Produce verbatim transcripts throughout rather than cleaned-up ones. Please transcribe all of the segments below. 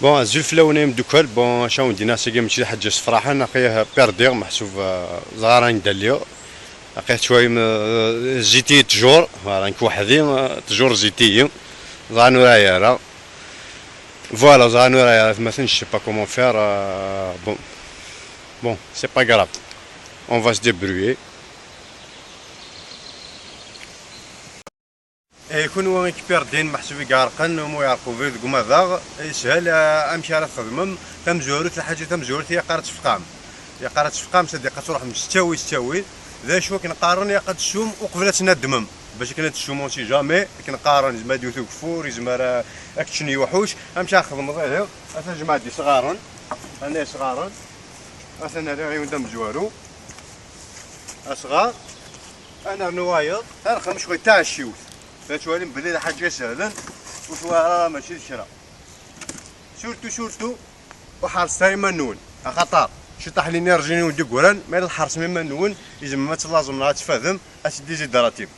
Bon, azul fell-awen ay imdukkal. Bon, acu awen-d-iniɣ, sagi mačči d lḥaǧa yessefraḥen, aqi-, perdiɣ, meḥsub, eh, ẓɣar anda lliɣ. Aqi-, tettwalim, eh, ziti ttjur, voilà, nekk weḥd-i, eh, ttjur ziti-yi. Ẓɣar ur ara. Voilà, ẓɣar ur ara, atmaten, je sais pas comment faire, eh, bon. Bon, c'est pas grave. On va se débrouiller. Eh, kunwi i k-perdin, meḥsub i iɛerqen, umi iɛerq ubrid deg umadaɣ, yeshel, eh, amek ara txedmem. Tamezwarut, lḥaǧa tamezwarut, ilaq ara tfeqɛem. Ilaq ara tfeqɛem, c'est-à-dire ad truḥem s ttawil, s ttawil. D acu akken qqaren, ilaq ad tessum uqbel ad tnaddmem. Bac akken ad tessum, on sait jamais, akken qqaren, yezmer ad yewwet ugeffur, yezmer, eh, ad k-ččen yiwḥuc. Amek ara txedmeḍ ihi? Atan jemɛeɣ-d isɣaren. Ana isɣaren. Atan rriɣ yiwen d amezwaru. Asɣar. Ad nernu wayeḍ, ad nexdem cwiṭ taɛecciwt. La tettwalim belli d lḥaǧa isehlen, ur twala ara mačči d kra. Surtout, surtout, ur ḥerset ara iman-nwen, axaṭer ciṭaḥ l'énergie-nwen d-yeggran, ma yella tḥersem iman-nwen, izemrem ad tellaẓem neɣ ad tfadem, ad teddizidratim.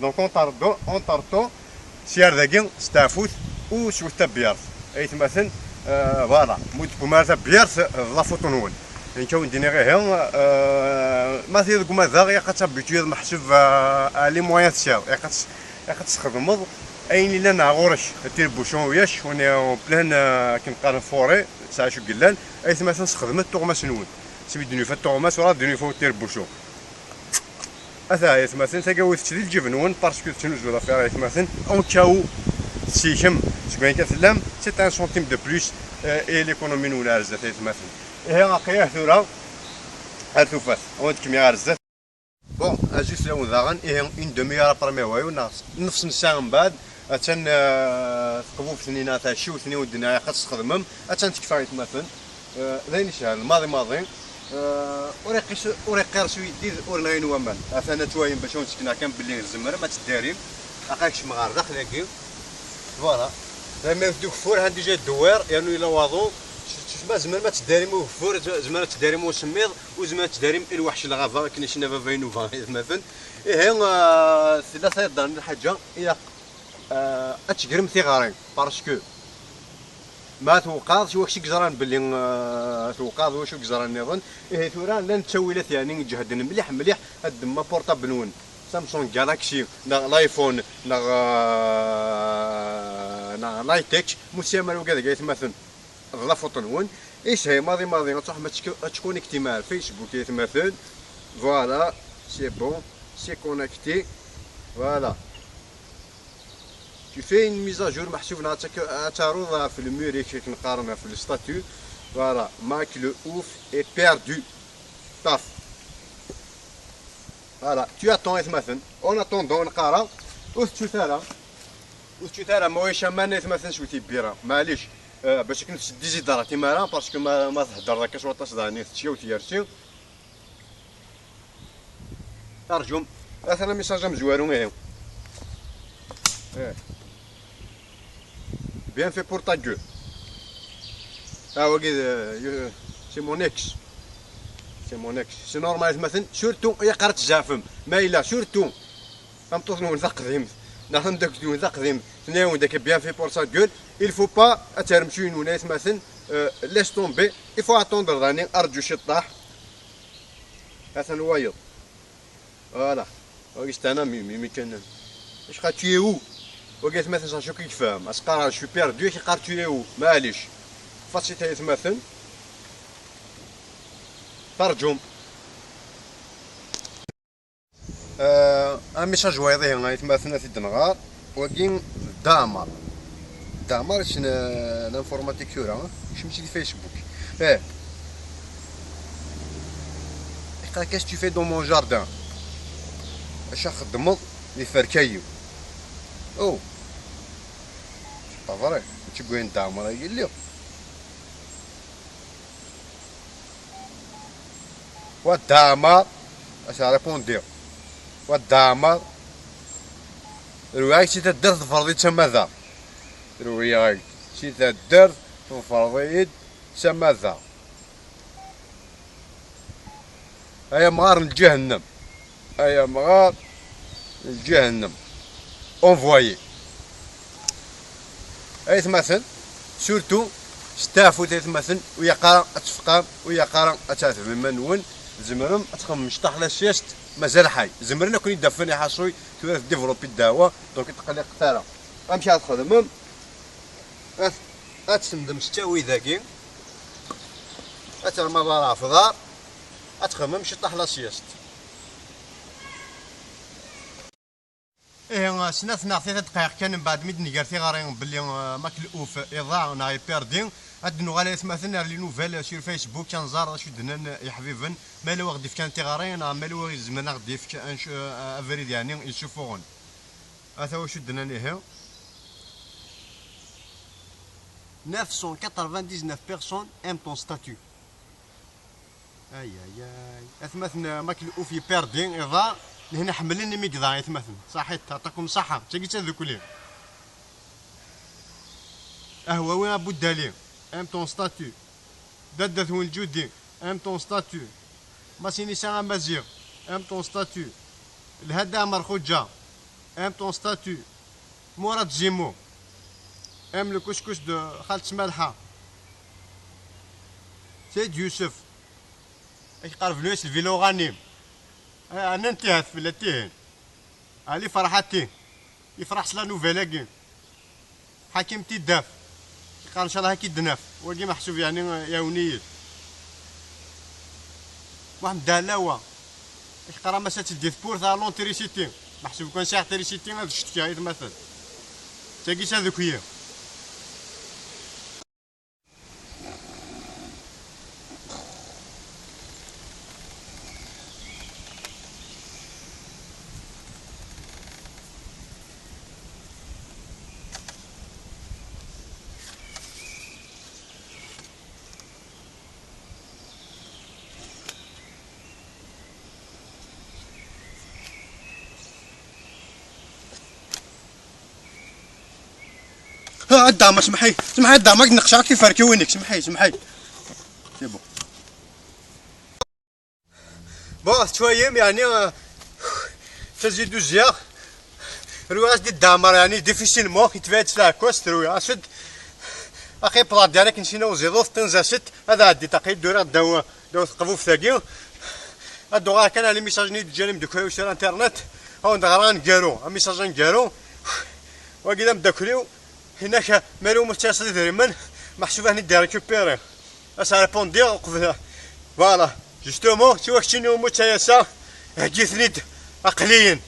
Donc, on tardon, on tardon, Sya ar dagi, steɛfut, u swet tabyirt. Aytmaten, euh, voilà, ma ur d-tewwim ara tabyirt, d la faute-nwen. Nekk a wen-d-iniɣ ihi, euh, ma tiliḍ deg umadaɣ, ilaq ad t'habituiḍ meḥsub, euh, à les moyens tesɛiḍ. Ilaq ad tes-, ilaq ad tesxedmeḍ ayen yellan ɣur-k. Tire-bouchon, ulac, on est en plein, euh, akken qqaren, forêt, tesɛa acu yellan. Aytmaten, sxedmet tuɣmas-nwen. Asmi d-nufa tuɣmas, ur d-nufa tire-bouchon. Ata, ay atmaten, tagi awit-tt di lǧib-nwen, parce que tettnuzu l'affaire, ay atmaten, en cas où tessikem seg wayen kan tellam, c'est un centime de plus, euh, et l'économie-nwen ar zdat, ay atmaten. Ihi, aql-aɣ tura ar tufat, ad wen-d-kemmleɣ ar zdat. Bon, azul fell-awen daɣen, ihi, une demi-heure après mes voyous, neɣ nnefs n ssaɛa mbeɛd, attan, euh, teqbubt-nni neɣ tɛecciwt-nni ur d-nniɣ ilaq ad tt-txedmem, attan tekfa, ay atmaten. Eh, d ayen yeshel, maḍi maḍi. Eh, ur iqqis, ur iqqir s uyeddid, ur nɣin waman. Atan ad twalim bac ad wen-sekneɣ kan belli tzemrem ad teddarim. Aql-ak kecmeɣ ɣer daxel-agi. Voilà. Tamemt d ugeffur, han déjà ddewwir, yernu yella waḍu. S-, s-, ma tzemrem ad teddarim i ugeffur, z-, tzemrem ad teddarim i usemmiḍ, u tzemrem ad teddarim i lweḥc n lɣaba, akken i s-yenna baba Inuba, ay atmaten. Ihi, eh, tella tayeḍ daɣen lḥaǧa, ilaq, eh, ad tegrem tiɣri, parce que Ma tewqaḍ, s wakk i yeẓran belli, eh, tewqaḍ, wacu i yeẓran nniḍen. Ihi tura, llan ttawilat, yeɛni, iǧehden mliḥ, mliḥ, ad ddem aportable-nwen, Samsung Galaxy, neɣ l'iPhone, neɣ, eh, neɣ l'iTech, ma ur tesɛim ara wigad-agi, ay atmaten, d la faute-nwen. Ishey maḍi, maḍi, ad truḥem ad tk-, ad tconnectim ar Facebook, ay atmaten. Voilà, c'est bon, c'est connecté. Voilà. Tu fais une mise à jour, meḥsub neɣ ad tak-, ad taruḍ ɣef le mur-ik, akken qqaren ɣef le statut. Voilà, Mac le ouf est perdu. Taf. Voilà, tu attends, ay atmaten. En attendant, neqqar-a, ur tettut ara. Ur tettut ara, ma ulac aman, ay atmaten, swet lbira. Maɛlic, eh, bac akken ur tetteddizidratim ara, parce que ma, ma theddreḍ akka s waṭas daɣen, tettyaw tyersi. Rjum. Atan amisaj amezwaru, ihi. Eh. Bien fait pour ta gueule. Ah, wagi, euh, c'est mon ex. C'est mon ex. C'est normal, atmaten. Surtout, ilaq ad tzeɛfem. Ma yella, surtout, tameṭṭut-nwen taqdimt, neɣ tameddakelt-nwen taqdimt, tenna-yawen-d akka, bien fait pour sa gueule. Il faut pas ad terrem s uyenun, ay atmaten, euh, laisse tomber. Il faut attendre, daɣen, arǧu ciṭṭaḥ. Atan wayeḍ. Voilà. Wagi c'est un ami, mi, mi kan. Acqa, tu es où? Wagi atmaten, sacu k-yefhem. As-qqareɣ, je suis perdu, ak-iqqar, tu es où? Maɛlic. Fasit, ay atmaten. Terǧum. Euh, un message wayeḍ, ihi, ay atmaten, ad t-id-nɣer. Wagi d Dda Ɛmer. Dda Ɛmer, yessen, euh, l'informatique tura, hein? Kecmet di Facebook. Eh. Iqqar, qu'est-ce que tu fais dans mon jardin? Acu txeddmeḍ di tferka-iw? Oh. C'est pas vrai. Mačči deg wayen Dda Ɛmer ay lliɣ. Wa Dda Ɛmer, ad s-répondre. Wa Dda Ɛmer, rwiɣ-ak si taddart, tḍefreḍ-iyi-d s amadaɣ. Rwiɣ-ak si taddart, tḍefreḍ-iyi-d s amadaɣ. Ay amɣar n lǧahennem. Ay amɣar n lǧahennem. Envoyé. Ay atmaten, surtout, Steɛfut ay atmaten, ur yaqara ad tfeqam, ur yaqara ad tɛetbem iman-nwen. Tzemrem ad txemmem cṭaḥ la sieste, mazal ḥay. Zemren ad ken-id-afen iḥaṣuy, tura tdivlupi ddeɛwa, donc ur tqelliqet ara. Amek ara txedmem? Ad, ad tsendem s ttawil dagi, ad terrem aḍar ɣef uḍar, ad txemmem cṭaḥ la sieste. Ihi, snat neɣ tlata dqayeq kan mbeɛd mi d-nger tiɣri belli, eh, Makeluf iḍaɛ neɣ iperdi, ad d-nuɣal ay atmaten ar les nouvelles sur Facebook, ad nẓer d acu d-nnan yeḥbiben, ma yella wa ɣ-d-ifkan tiɣri neɣ ma yella wa izemren ad ɣ-d-yefk anc-, eh, abrid yeɛni yessufuɣen. Ata wacu d-nnan ihi. Neuf cent quatre-vingt-dix-neuf personnes aiment ton statut. Ay, ay, ay. Atmaten, eh, Makeluf iperdi, iḍaɛ, lehna ḥemmlen imi iḍaɛ, atmaten. Saḥit, ɛṭakum ṣaḥa. D tagi d tadukli. Ahwawi Abuddali, aime ton statut. Dadda-twen Lǧudi, aime ton statut. Masinisa Amaziɣ, aime ton statut. Lhada Amerxuǧa, aime ton statut. Murad Zimo, aime le couscous de Xalti Malḥa. Saïd Youssouf, ak-iqerben uyes lvilu ɣanim. Ɛnan tihat fell-a tihin. Ali Ferḥati, yefreḥ s la nouvelle-agi. Ḥakim Tidaf, yeqqar ncallah ad k-id-naf. Wagi meḥsub yeɛni iɛawen-iyi-d. Muḥemmed Ɛlawa, yeqqar ama s ad teddi tewwurt ɣer l'entricité. Meḥsub kan sɛiɣ trisiti ad cetkiɣ i tmaten. D tagi s ad ukyi. Ah, a Dda Ɛmer, semḥ-iyi, semḥ-iyi a Dda Ɛmer, ad k-neqceɣ akk tiferkiwin-ik, semḥ-iyi, semḥ-iyi. C'est bon. Bon, tettwayim, yeɛni, euh, tazi d uziɣ. Rwiɣ-as-d i Dda Ɛmer, yeɛni, difficilement, yetbeɛ-d s lɛekwas, rwiɣ-as-d. Axi yewweḍ-d, yeɛni, akken sin awziḍ, teṭṭinza-s-d, ad ɛeddi, taqi dduriɣ ddaw, ddaw teqbubt-agi. Ad d-uɣaleɣ kan ar lmisaj-nni i d-ǧǧan imdukal-iw sur internet. Ad wen-d-ɣreɣ aneggaru, amisaj aneggaru. Wagi d ameddakel-iw, hinna-k, ma yella umi tettayeḍ idrimen, meḥsub ad ten-id-récupérer. As-répondiɣ uqbel. Voilà. Justement, siwa keččini umi ttayeɣ, heggi-ten-id aqliyen.